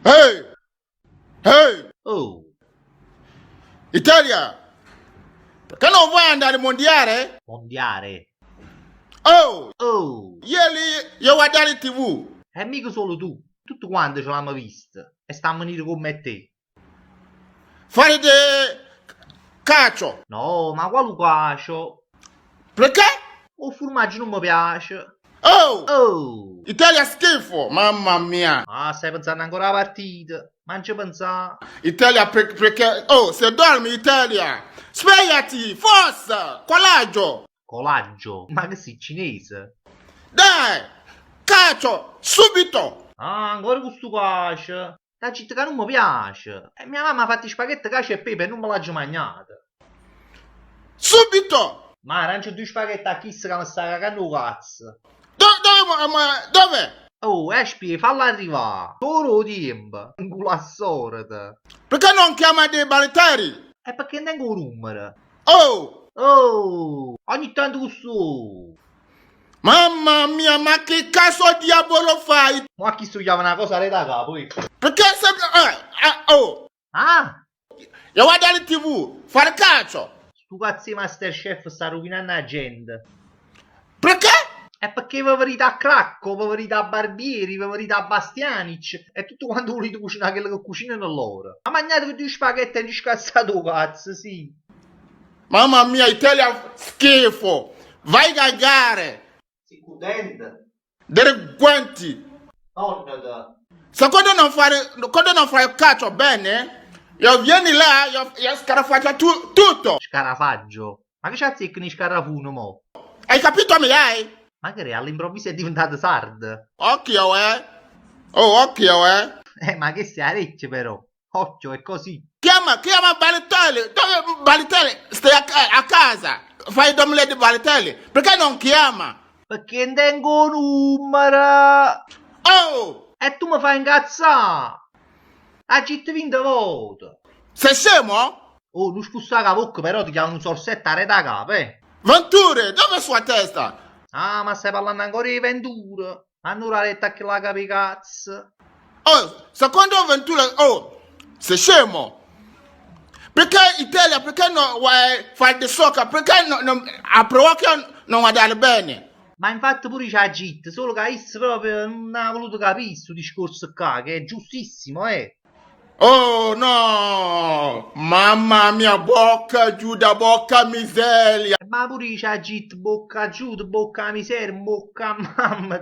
Hey! Hey! Oh! Italia! Perché non vuoi andare mondiale? Mondiale? Oh! Oh! Ieri io guardare TV. E mica solo tu, tutti quanti ce l'hanno vista e stanno neri come te. Fare de cacio. No, ma quale cacio? Perché? 'O furmaggio nun me piace. Oh! Oh! Italia schifo, mamma mia. Ah, stai pensando ancora alla partita? Ma non ci pensà. Italia perché oh, se dormi Italia. Svegliati, forza, coraggio. Colaggio? Ma che sei cinese? Dai, cacio, subito. Ah, ancora con sto cacio. T'aggio ditto ca nun me piace. E mia mamma ha fatto i spaghetti cacio e pepe e nun me l'aggio magnato. Subito! Ma arrangia due spaghetti a chisto ca me sta cacanno 'o cazzo. Dove, ma, dove? Oh, Espi, falla arrivà. Ora 'o tiempo. 'Nculo a soreta. Perché non chiama dei Balotelli? E perché non tengo 'o numero. Oh! Oh! Ogni tanto cu sto. Mamma mia, ma che cazzo diavolo fai? Mo a chisto chiama na cosa aret 'a capa, eh. Perché sempre... Ah, ah, oh! Ah! Io guardo la TV, fare calcio! Stu cazzo 'e Masterchef sta ruvinando 'a gente. Perché? È perché vi verite a Cracco, vi verite a Barbieri, vi verite a Bastianich e tutto quanto volete cucinare quello che cucinano loro. Ma mangiate due spaghetti e vi scassate 'o cazzo, sì. Mamma mia, Italia schifo! Vai cagare! Sei contento? Dei guanti! Nonnete. Secondo non fare, quando non fai calcio bene, io vieni là, io, io scarafaccio tu, tutto! Scarafaggio? Ma che c'azzeccano i scarafuni mo? Hai capito mi hai? Ma che all'improvviso è diventato sardo? Occhio, eh! Oh, occhio, eh! Ma che sei orecchie però! Occhio, è così! Chiama, chiama Balotelli! Dove Balotelli? Stai a, a casa! Fai il nome di Balotelli! Perché non chiama? Perché non tengo numero! Oh! E tu mi fai incazzare! Aggio ditto 20 volte! Sei scemo? Oh, non spostare la bocca però ti chiamo un sorsetto a rete a capo, eh! Venture, dove è sua testa? Ah, ma stai parlando ancora di Ventura? Ma non l'ha detto a che la capi cazzo! Oh, secondo Ventura, oh, sei scemo? Perché Italia, perché non vuoi fare di soccer? Perché non, non, a Procchio non guardare bene? Ma infatti pure c'ha git, solo che Is proprio non ha voluto capire questo discorso qua, che è giustissimo, eh! Oh no! Mamma mia, bocca giù da bocca miseria! Ma pure c'ha git, bocca giù, bocca miseria, bocca mamma.